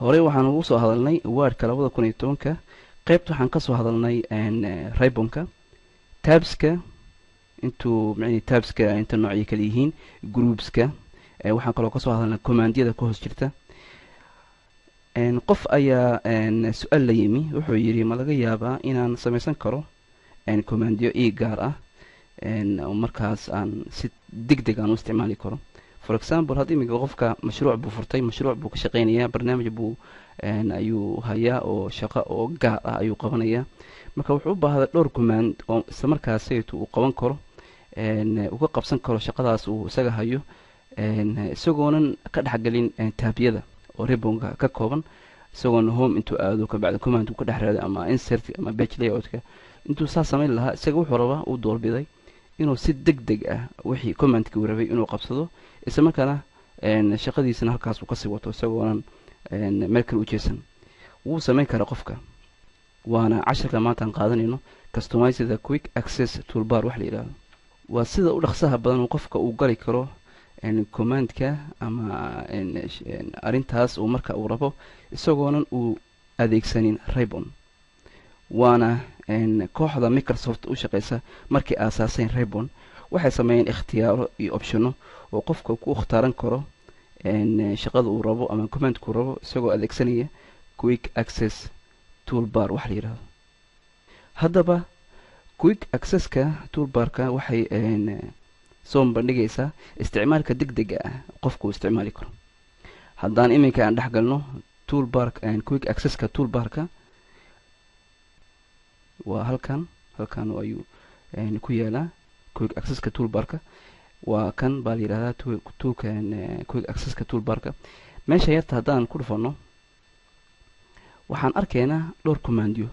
Horey waxaan ugu soo hadalnay Wordka 2010-ka. Qeybta waxaan kasoo hadalnay ribbonka, tabska, intuu micni tabska inta noocyo kala yihiin, groupska. Waxaan kaloo kasoo hadalnay commandiyada ku hoos jirta. Qof ayaa su-aal la yimi, wuxuu yidhi: ma laga yaabaa inaan samaysan karo commandiyo ii gaar ah oo markaas aan si deg deg aan u isticmaali karo? For example, hadda iminka qofka mashruuc buu furtay, mashruuc buu ka shaqeynayaa, barnaamij buu ayuu hayaa oo shaqo oo gaar ah ayuu qabanayaa. Marka wuxuu u baahday dhowr command oo isla markaasaytu uu qaban karo, uu ka qabsan karo shaqadaas uu isaga hayo, isagoonan ka dhexgelin tabyada oo ribbonka ka kooban, isagoona home intuu aado kabacdi command uu ka dhex raado ama insert ama page layoutka intuu saa samayn lahaa. Isaga wuxuu rabaa, uu doorbiday inuu si deg deg ah wixii commandkii uu rabay inuu qabsado, isla markaana shaqadiisana halkaas uu kasii wato, isagoonan meel kale u jeesan. Wuu samayn karaa qofka, waana cashirka maanta aan qaadanayno, customizeda quick access toolbar wax la yidhahdo. Waa sida u dhaqsaha badan uu qofka uu gali karo commandka ama arrintaas uu marka uu rabo, isagoonan uu adeegsanin ribbon. Waana kooxda Microsoft u shaqeysa markay aasaaseen ribbon, waxay sameeyeen ikhtiyaaro iyo optiono oo qofka ku ikhtaaran karo shaqada uu rabo ama commandka uu rabo, isagoo adeegsanaya quick access toolbar wax la yidhahdo. Haddaba quick accesska toolbarka waxay soo bandhigaysaa isticmaalka deg dega ah qofku uu isticmaali karo. Haddaan iminka aan dhex galno toolbar, quick accesska toolbarka waa halkan. Halkan ayuu ku yaalaa quick accesska toolbarka. Waa kan baa la yidhahdaa toolka quick accesska toolbarka. Meesha yarta haddaan ku dhufano, waxaan arkaynaa dhowr commandiyo,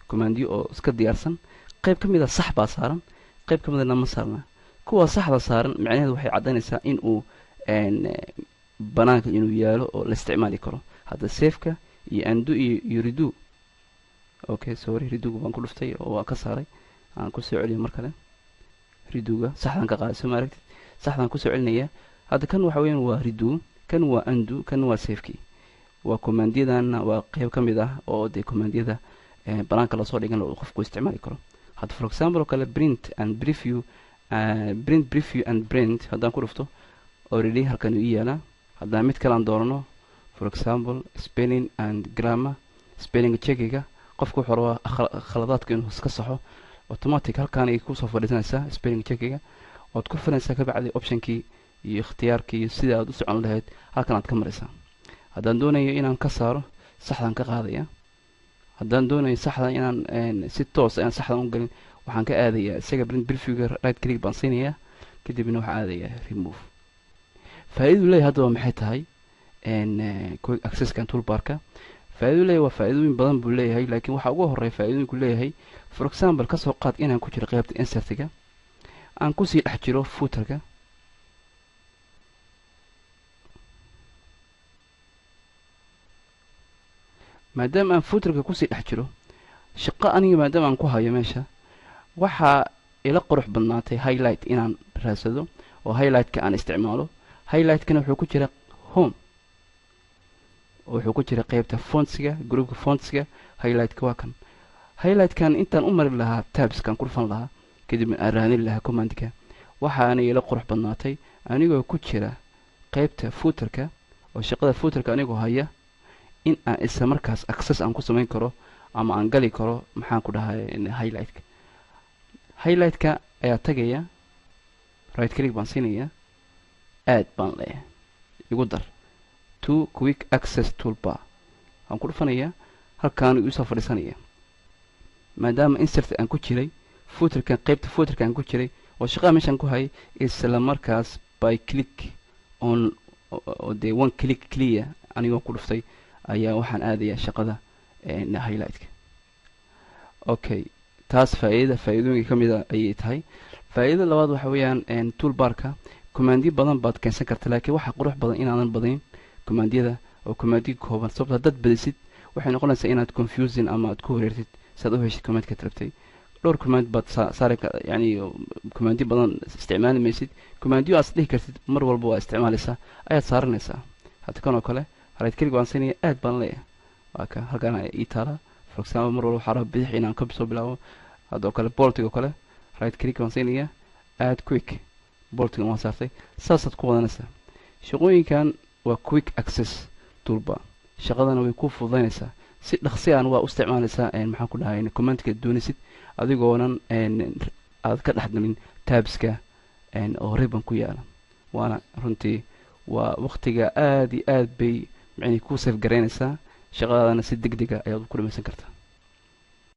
commandiyo oo iska diyaarsan. Qayb ka mid a sax baa saaran, qayb ka midana ma saarna. Kuwa saxda saaran micnaheedu waxay caddaynaysaa in uu banaanka inuu yaalo oo la isticmaali karo. Hadda saveka iyo undo iyo redo. Okay, sorry, redoga baan ku dhuftay oo waa ka saaray. Aan kusoo celiyo mar kale redoga, saxdan ka qaaday, soo ma aragtid? Saxdan kusoo celinaya. Hadda kan waxa weeyaan waa redo, kan waa undo, kan waa savekii. Waa commandyadanna waa qeyb ka mid ah oo dee commandiyada banaanka lasoo dhigan oo qofku isticmaali karo. Hadda for example oo kale, print and preview, print preview and print haddaan ku dhufto, already halkan uu ii yaalaa. Haddaan mid kale aan doorano, for example spelling and grammar, spelling checkiga, qofku wuxuu rabaa khaladaadka inuu iska saxo, automatic halkaan ay kusoo fadhiisanaysaa spelling checkiga. Waad ku furanaysaa, kabacdi optionkii iyo ikhtiyaarkii iyo sida aad u socon lahayd halkan aad ka maraysaa. Haddaan doonayo inaan ka saaro, saxdan ka qaadaya. Haddaan doonayo saxda inaan si toos aan saxdan u gelin, waxaan ka aadayaa isaga print previewga, right click baan siinayaa, kadibna waxaan aadayaa remove. Faa'iidadu leeyahay haddaba maxay tahay quick accesskan toolbarka? Faa'iidadu leeyahay waa faa'iidooyin badan buu leeyahay, laakiin waxaa ugu horeeya faa'iidooyinku leeyahay, for example, kasoo qaad inaan ku jiro qaybta insertiga, aan kusii dhex jiro footerka. Maadaama aan footerka kusii dhex jiro shaqo aniga, maadaama aan ku hayo meesha, waxaa ila qurux badnaatay highlight inaan raadsado oo highlightka aan isticmaalo. Highlightkana wuxuu ku jira home, wuxuu ku jira qeybta fontsiga, groupka fontsiga. Highlightka waa kan. Highlightkan intaan u mari lahaa tabskan ku dhufan lahaa, kadibna aan raadin lahaa commandka, waxaana ila qurux badnaatay anigoo ku jira qeybta footerka oo shaqada footerka anigoo haya in aan isla markaas access aan ku samayn karo ama aan gali karo, maxaan ku dhahay, highlightka. Highlightka ayaa tagaya, right click baan siinaya, add baan leeyahay, igu dar to quick access toolbar waan ku dhufanayaa. Halkaan igu soo fadhiisanaya. Maadaama insert aan ku jiray footerkan, qeybta footerka aan ku jiray oo shaqada meeshaan ku hayay, isla markaas by click on oo dee one click clear anigoo ku dhuftay ayaa waxaan aadayaa shaqada highlightka. Okay, taas faa'iidada faa'iidooyinka ka mid a ayay tahay. Faa'iidada labaad waxa weeyaan, toolbarka commandiyo badan baad keensan karta, laakiin waxaa qurux badan inaadan badayn commandiyada oo commandiyo kooban, sababto haddaad badisid waxay noqonaysaa inaad confusing ama aad ku wareertid si aad u heshid commandka rabtay. Dhowr command baad saari, yani commandiyo badan isticmaali maysid. Commandiyo aad dhihi kartid mar walba waa isticmaalaysaa ayaad saaranaysaa. Hadda kan oo kale Right click baan siinaya, add baan leeyahay. Waa ka halkaan ii taala. For example, mar walba waxaa rabaa bidix inaan ka soo bilaabo. Haddoo kale boltiga oo kale, right click baan siinaya, add quick, boltigan waan saartay. Saasaad ku wadanaysaa shaqooyinkan. Waa quick access toolbar, shaqadana way ku fududaynaysaa. Si dhaqsi aan waa u isticmaalaysaa, maxaan ku dhahay, commandka doonaysid, adigoonan aad ka dhexgelin tabska oo ribbon ku yaala. Waana runtii waa waqtiga aada iyo aad bay micnii ku save garaynaysaa, shaqadaadana si deg dega ayaad ku dhamaysan kartaa.